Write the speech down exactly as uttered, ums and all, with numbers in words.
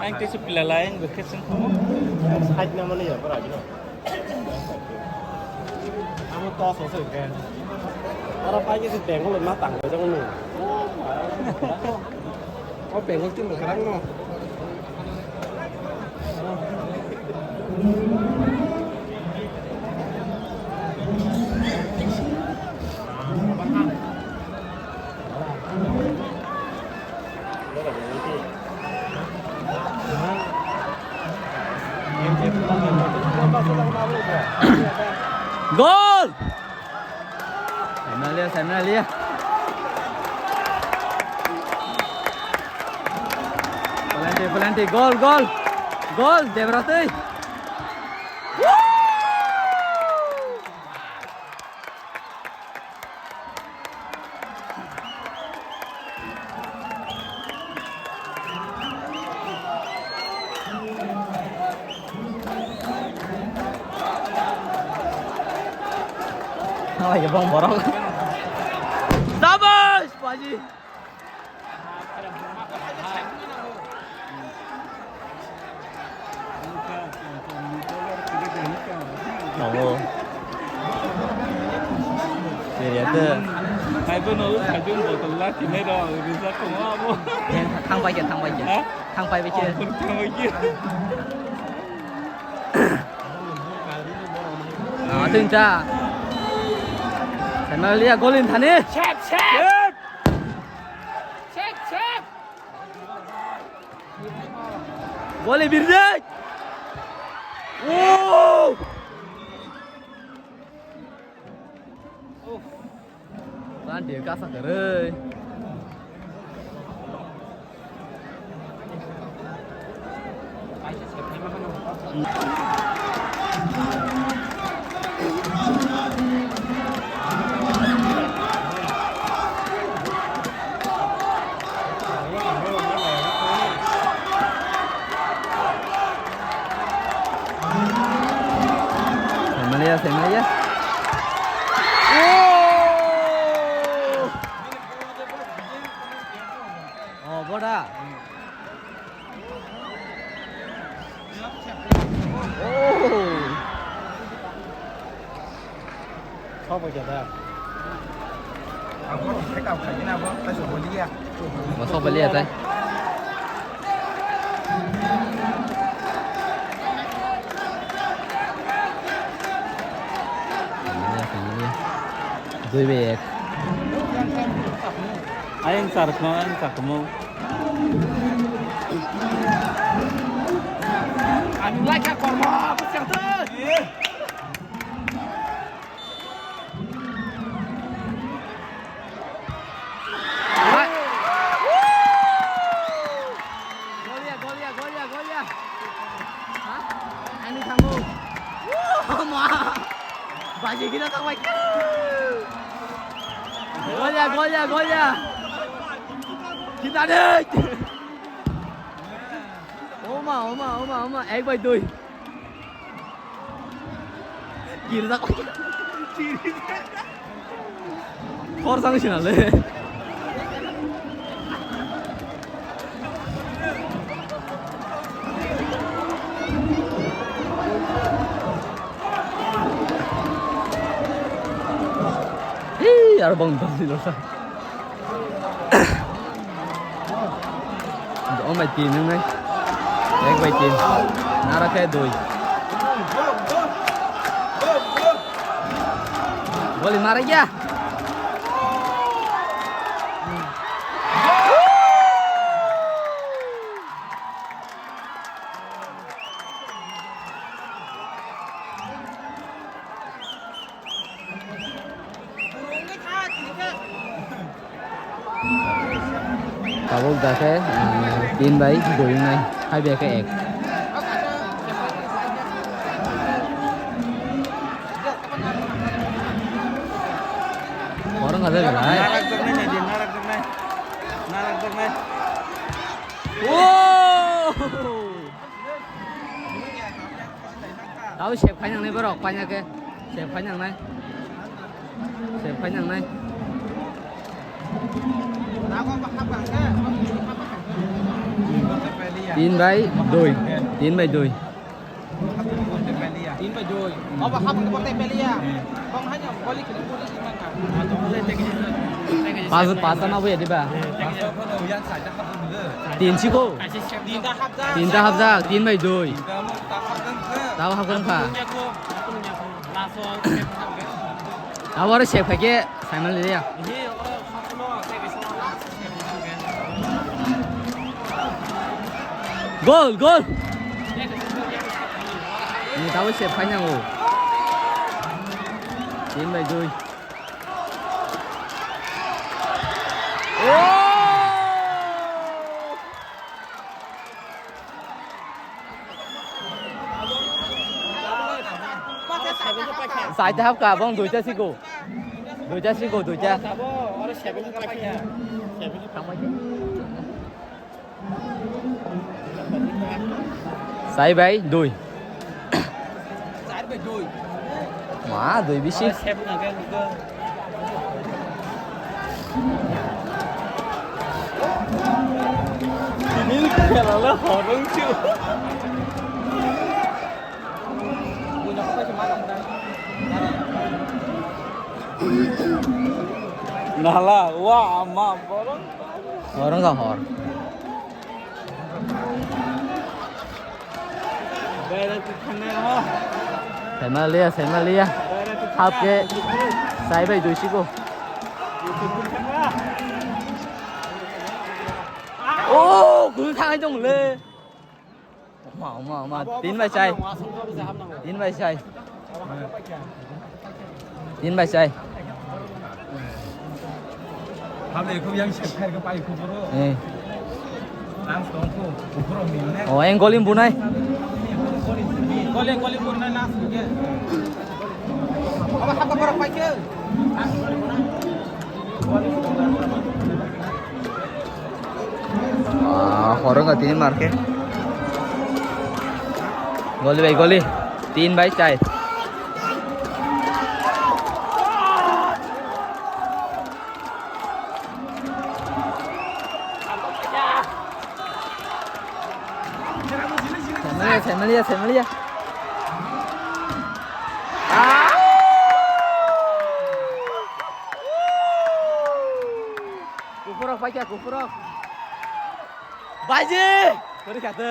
Ang tei se pila lai, ang bwkhe chwng thango. Side na mani ya, bwragi no. Amo to so se ke. Oro pai ke se Bengal ma tang ko jong no. O Bengal team kwrang no. Gol! Saimanliya, saimanliya. Penalty, penalty, gol, gol. Gol, Debratwi. Hai, bang borok. Sabash, Paji. Tongo. Seriate. Hai bono, hai bono botol la, tinai rok, rijak tongo abo. Thang bai khe, thang bai khe. Ha? Thang pai bai khe. Oh, thang bai khe. Ah, thang ta. Saimanliya golin thani. Sep, sep. Sep, sep. Goli birde. Oh! Lan dia kasa kere. Saimanliya, saimanliya. Oh! Oh, boda. Oh. Sok bai kha da. Ang bono phai kha, phai na bo, tai sok bai liya. Bo sok bai liya tai. Dui bai ek. Ayang sar kho, ayang sar kho mo. Ani lai kha kormo, bwsang twi. Golia, golia, golia, golia. Ha? Ani thango. Ma. Baji gina tak bai. Golia, golia, golia. Kita deh. Oma, oma, oma, oma. Ek bai dui. Kirjak. Khor sang sinale. Hei, aro bang dal dilo sa. O bai tin wngnai. Ek bai tin. Nara khe dui. Goli mara ya. Tabuk dakhe, eh, tin bai dui wngnai, hai bai khe ek. Orang ada belai. Oh! Tao sep khai nangnai borok, paina khe. Sep khai nangnai. Sep khai nangnai. Tin bai dui. Tin bai dui. Tin bai dui. Obo hapung ni borte pelia. Kong hanya boli kini boli di mangka. Pas, pas sama bu ya, di ba? Tin siko. Tinta hapjak. Tinta hapjak, tin bai dui. Tao hapjak kha. Abo aro sep khaikhe saimaliya. Gol, gol. Ni tabuk sep khainango. Tin bai dui. Oh! Saite hapkha, bong duita siko. Duita siko, duita. Sai bai, dui. Ma, dui bisi. Ini khela le horong chu. Nala, wa, ama, borok. Horong ka hor. Saimaliya, saimaliya. Hap ke, sai bai dui siko. Oh, gul thang dong le. Oma, oma, oma. Tin bai sai. Tin bai sai. Tin bai sai. Hable khu yang sep khai ka pai khu bro. Eh. Ang song khu, khu bro min ne. Oh, eng golim bunai. Golim, golim bunai last ke. Aba hapa bro pai ke. Ah, horong ka tini marke. Goli bai goli. Tin bai chai. Saimaliya, saimaliya, saimaliya. Ah! Kuphurok paikha, kuphurok. Baji! Kori kha tw.